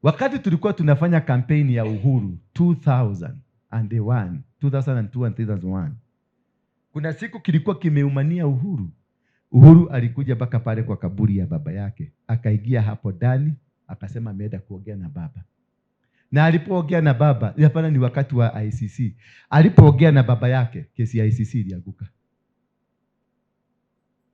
Wakati tulikuwa tunafanya kampeni ya Uhuru 2001, 2002 and 2001, kuna siku kilikuwa kimeumania Uhuru. Uhuru alikuja mpaka pale kwa kaburi ya baba yake, akaingia hapo ndani, akasema ameenda kuongea na baba. Na alipoongea na baba, hapana, ni wakati wa ICC. Alipoongea na baba yake, kesi ya ICC ilianguka.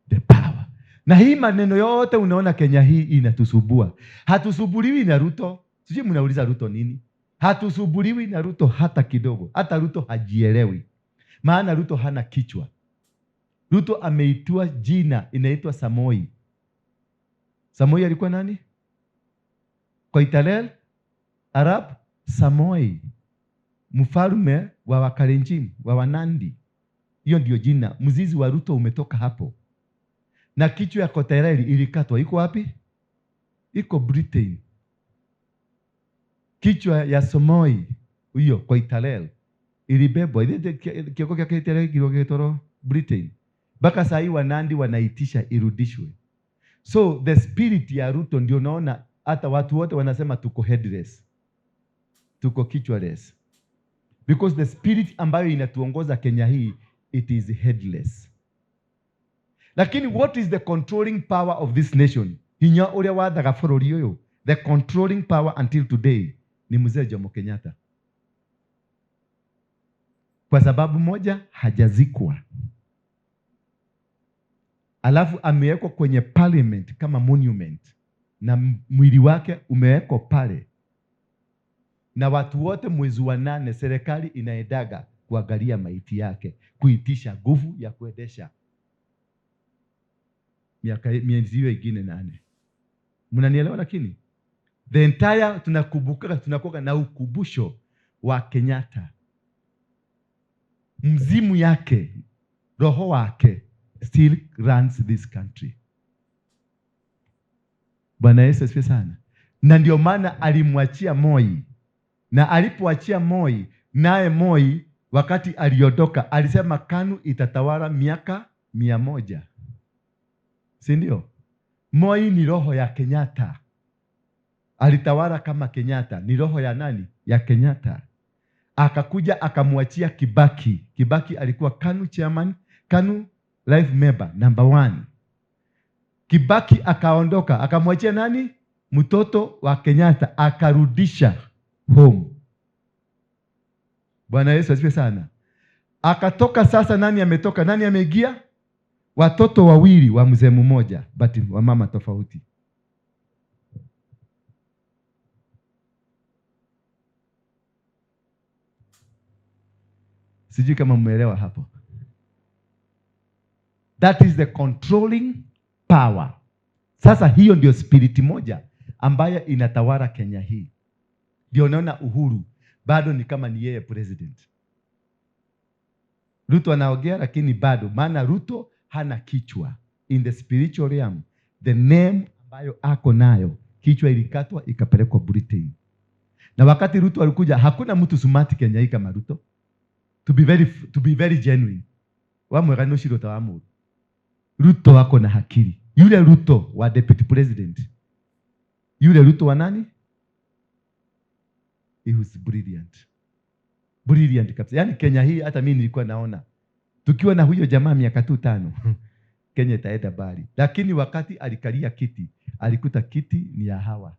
The power. Na hii maneno yote unaona Kenya hii inatusubua. Hatusubuliwi na Ruto. Sijui mnauliza Ruto nini? Hatusubuliwi na Ruto hata kidogo. Hata Ruto hajielewi. Maana Ruto hana kichwa. Ruto ameitwa jina inaitwa Samoi. Samoi alikuwa nani? Koitalel Arab Samoi, mfalme wa Wakalenjin wa Wanandi. Hiyo ndio jina. Mzizi wa Ruto umetoka hapo. Na kichwa ya Koitalel ilikatwa, iko wapi? Iko Britain. Kichwa ya Samoi huyo Koitalel ilibebwa, kioko kya Koitalel kilikuwa Britain. Mpaka saa hii Wanandi wanaitisha irudishwe. So the spirit ya Ruto ndio naona hata watu wote wanasema tuko headless, tuko kichwaless, because the spirit ambayo inatuongoza Kenya hii, it is headless. Lakini what is the controlling power of this nation? Hinya uria wathaga bũrũri ũyũ, the controlling power until today ni mzee Jomo Kenyatta, kwa sababu moja, hajazikwa, alafu amewekwa kwenye parliament kama monument na mwili wake umewekwa pale, na watu wote mwezi wa 8 serikali inaendaga kuangalia maiti yake, kuitisha nguvu ya kuendesha miaka miezi hiyo ingine 8. Mnanielewa? Lakini the entire tunakumbuka, tunakuwa na ukumbusho wa Kenyatta, mzimu yake, roho wake still runs this country. Bwana Yesu asifiwe sana. Na ndio maana alimwachia Moi, na alipoachia Moi, naye Moi wakati aliondoka alisema KANU itatawala miaka 100, si ndio? Moi ni roho ya Kenyatta, alitawala kama Kenyatta. Ni roho ya nani? Ya Kenyatta. Akakuja akamwachia Kibaki. Kibaki alikuwa KANU chairman, KANU life member number 1. Kibaki akaondoka akamwachia nani? Mtoto wa Kenyatta, akarudisha home. Bwana Yesu asifiwe sana. Akatoka sasa, nani ametoka? Nani ameingia? Watoto wawili wa mzee mmoja, but wa mama tofauti. Sijui kama mmeelewa hapo. That is the controlling power. Sasa hiyo ndio spirit moja ambayo inatawala Kenya hii. Ndio naona Uhuru bado ni kama ni yeye president. Ruto anaongea lakini bado, maana Ruto hana kichwa. In the spiritual realm, the name ambayo ako nayo, kichwa ilikatwa ikapelekwa Britain. Na wakati Ruto alikuja, hakuna mtu smart Kenya hii kama Ruto. To be very genuine. Wamwega no shiro tawamu. Ruto ako na hakili. Yule Ruto wa deputy president. Yule Ruto wa nani? He was brilliant. Brilliant kabisa. Yaani Kenya hii hata mimi nilikuwa naona tukiwa na huyo jamaa miaka tu 5 Kenya itaenda mbali. Lakini wakati alikalia kiti, alikuta kiti ni ya hawa.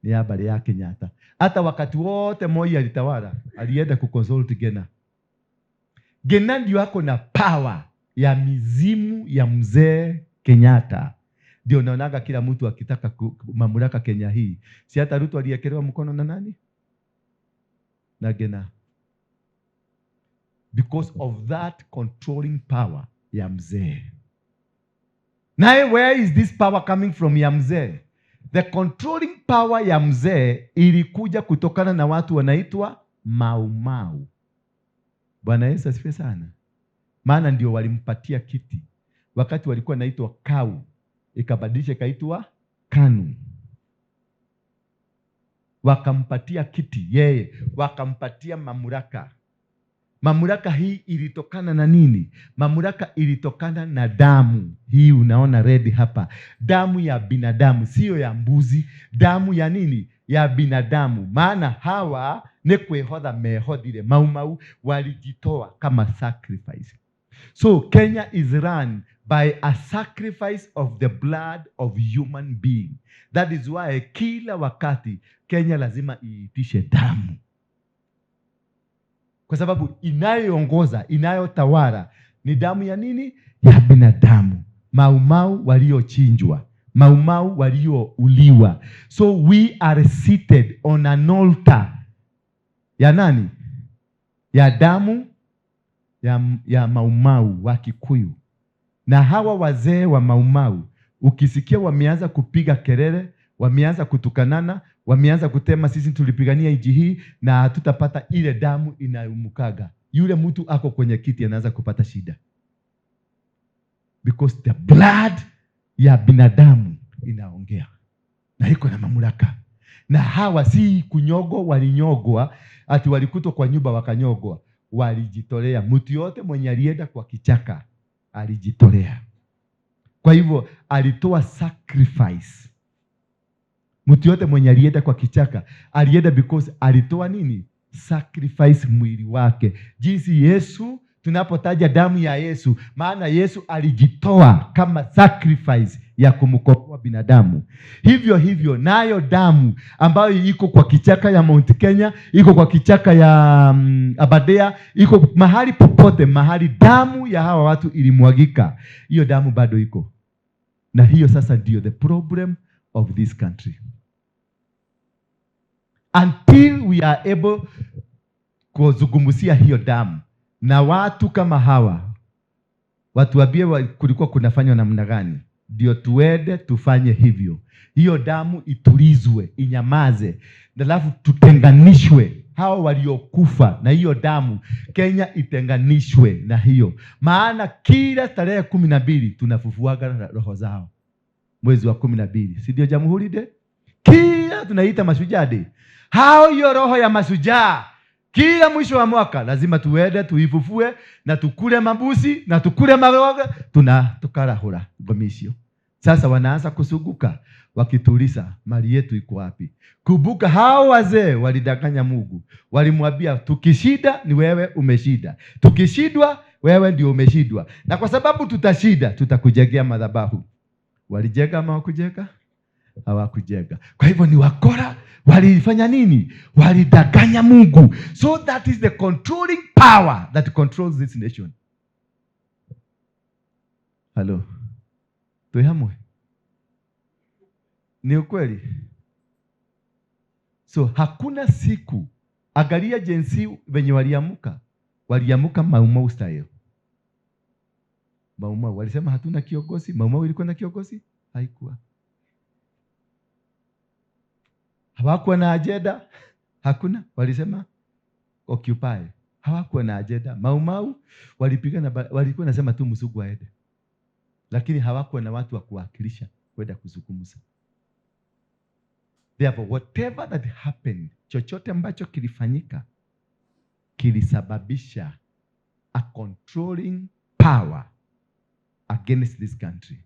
Ni ya habari ya Kenyatta. Hata wakati wote Moi alitawala, alienda kuconsult Gena. Gena ndio ako na power ya mizimu ya mzee Kenyatta. Ndio naonaga kila mtu akitaka mamlaka Kenya hii. Si hata Ruto aliekelewa mkono na nani? Na Gena. Because of that controlling power ya mzee. Now where is this power coming from ya mzee? The controlling power ya mzee ilikuja kutokana na watu wanaitwa Mau Mau. Bwana Yesu asifiwe sana. Maana ndio walimpatia kiti wakati walikuwa wanaitwa Kau, ikabadilisha ikaitwa KANU. Wakampatia kiti yeye, wakampatia mamlaka. Mamlaka hii ilitokana na nini? Mamlaka ilitokana na damu. Hii unaona red hapa, damu ya binadamu, sio ya mbuzi. Damu ya nini? ya binadamu. Maana hawa ni kwihotha mehothire, Maumau walijitoa kama sacrifice. So Kenya is run by a sacrifice of the blood of human being. That is why kila wakati Kenya lazima iitishe damu, kwa sababu inayoongoza, inayotawala ni damu ya nini? Ya binadamu. Maumau waliochinjwa, Maumau waliouliwa. So we are seated on an altar ya nani? Ya damu ya Maumau wa Kikuyu. Na hawa wazee wa Maumau, ukisikia wameanza kupiga kelele, wameanza kutukanana, wameanza kutema, sisi tulipigania nchi hii na hatutapata ile damu inayumukaga, yule mtu ako kwenye kiti anaanza kupata shida, because the blood ya binadamu inaongea na iko na mamlaka. Na hawa si kunyogwa, walinyogwa ati walikutwa kwa nyumba wakanyogwa, walijitolea. Mtu yote mwenye alienda kwa kichaka alijitolea. Kwa hivyo alitoa sacrifice. Mtu yote mwenye alienda kwa kichaka alienda because alitoa nini? Sacrifice mwili wake. Jinsi Yesu, tunapotaja damu ya Yesu, maana Yesu alijitoa kama sacrifice ya kumkomboa binadamu. Hivyo hivyo nayo damu ambayo iko kwa kichaka ya Mount Kenya, iko kwa kichaka ya Aberdare, iko mahali popote, mahali damu ya hawa watu ilimwagika, hiyo damu bado iko. Na hiyo sasa ndio the problem of this country. Until we are able kuzungumzia hiyo damu na watu kama hawa watuambie kulikuwa kunafanywa namna gani, ndio tuende tufanye hivyo. Hiyo damu itulizwe, inyamaze, alafu tutenganishwe hao waliokufa na hiyo damu. Kenya itenganishwe na hiyo, maana kila tarehe 12 tunafufuaga roho zao mwezi wa 12, si ndio Jamhuri Day? Kila tunaita Mashujaa Day. Hao hiyo roho ya mashujaa kila mwisho wa mwaka lazima tuende tuifufue na tukule mambuzi na tukule maroga, tuna tukarahura ngoma icio. Sasa wanaanza kusunguka wakituliza mali yetu iko wapi? Kumbuka hao wazee walidanganya Mungu, walimwambia tukishinda ni wewe umeshinda, tukishindwa wewe ndio umeshindwa, na kwa sababu tutashinda tutakujengea madhabahu. Walijenga ama hawakujenga? Hawakujenga. Kwa hivyo ni wakora. Walifanya nini? Walidanganya Mungu. So that is the controlling power that controls this nation. Halo, twĩ hamwe? Ni ukweli? So hakuna siku, angalia jinsi venye waliamuka, waliamuka Maumau style. Maumau walisema hatuna kiongozi. Maumau ilikuwa na kiongozi? Haikuwa. Hawakuwa na agenda? Hakuna. Walisema occupy. Hawakuwa na agenda. Maumau walipigana, walikuwa nasema tu mzungu aende, lakini hawakuwa na watu wa kuwakilisha kwenda kuzungumza. Therefore, whatever that happened, chochote ambacho kilifanyika kilisababisha a controlling power against this country.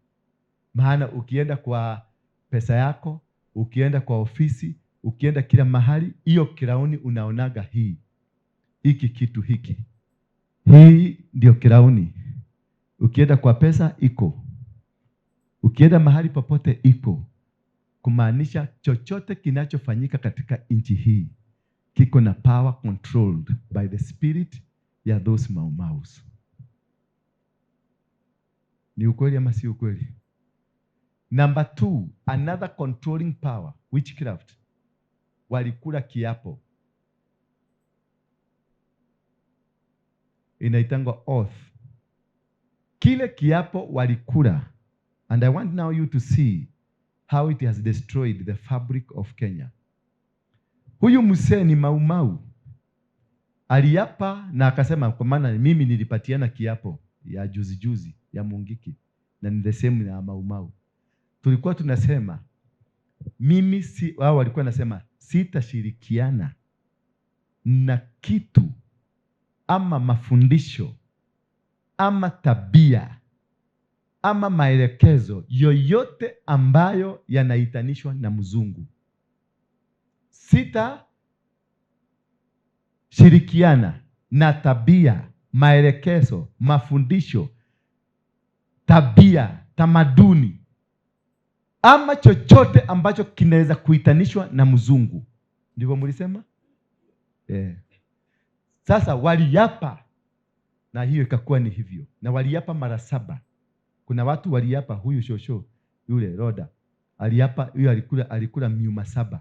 Maana ukienda kwa pesa yako, ukienda kwa ofisi, ukienda kila mahali, hiyo crown unaonaga hii hiki kitu hiki, hii ndio crown. Ukienda kwa pesa iko, ukienda mahali popote iko, kumaanisha chochote kinachofanyika katika nchi hii kiko na power controlled by the spirit ya those Maumaus. Ni ukweli ama si ukweli? Number 2, another controlling power, witchcraft. Walikula kiapo, inaitangwa oath. Kile kiapo walikula, and I want now you to see how it has destroyed the fabric of Kenya. Huyu mzee ni Maumau, aliapa na akasema, kwa maana mimi nilipatiana kiapo ya juzi juzi ya Mungiki na ni the same na Maumau. Tulikuwa tunasema mimi si, wao walikuwa nasema sitashirikiana na kitu ama mafundisho ama tabia ama maelekezo yoyote ambayo yanaitanishwa na mzungu. Sita shirikiana na tabia, maelekezo, mafundisho, tabia, tamaduni ama chochote ambacho kinaweza kuitanishwa na mzungu. Ndivyo mlisema? Eh. Sasa waliapa na hiyo ikakuwa ni hivyo, na waliapa mara 7. Kuna watu waliapa, huyu shosho yule Roda aliapa, huyu alikula miuma 7.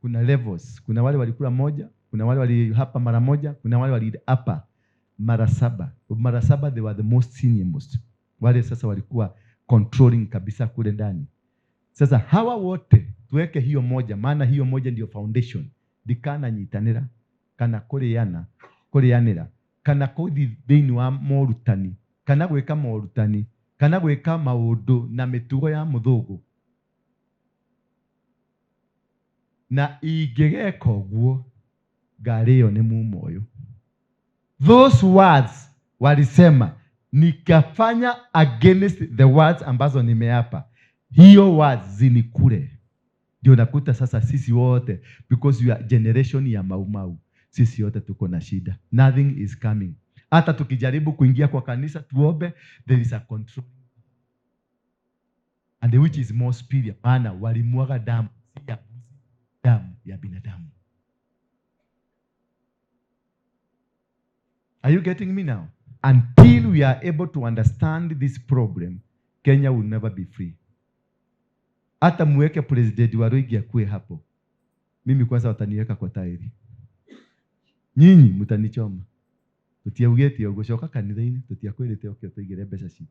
Kuna levels, kuna wale walikula 1, kuna wale waliapa mara 1, kuna wale waliapa mara 7. Mara 7 they were the most senior most. Wale sasa walikuwa controlling kabisa kule ndani. Sasa hawa wote tuweke hiyo moja, maana hiyo moja ndio foundation. Ndikana nyitanira kana kuriana kurianira kana kuthi thiini wa morutani kana gwika morutani kana gwika maundu na mitugo ya muthungu. Na ingigeka uguo ngarĩo nĩ mumo ũyũ. Those words walisema nikafanya against the words ambazo nimeapa, hiyo words zinikule. Ndio nakuta sasa sisi wote, because we are generation ya Mau Mau, sisi wote tuko na shida. Nothing is coming. Hata tukijaribu kuingia kwa kanisa tuombe, there is a control, and which is more superior, maana walimwaga damu, si ya mbuzi, damu ya binadamu. Are you getting me now? Until we are able to understand this problem, Kenya will never be free. Hata muweke president wa Ruigi akue hapo, mimi kwanza wataniweka kwa tairi, nyinyi mtanichoma. Tutiaugĩte ũguo, coka kanitha-inĩ, tũtiakwĩrĩte ũke ũtũigĩre mbeca citũ.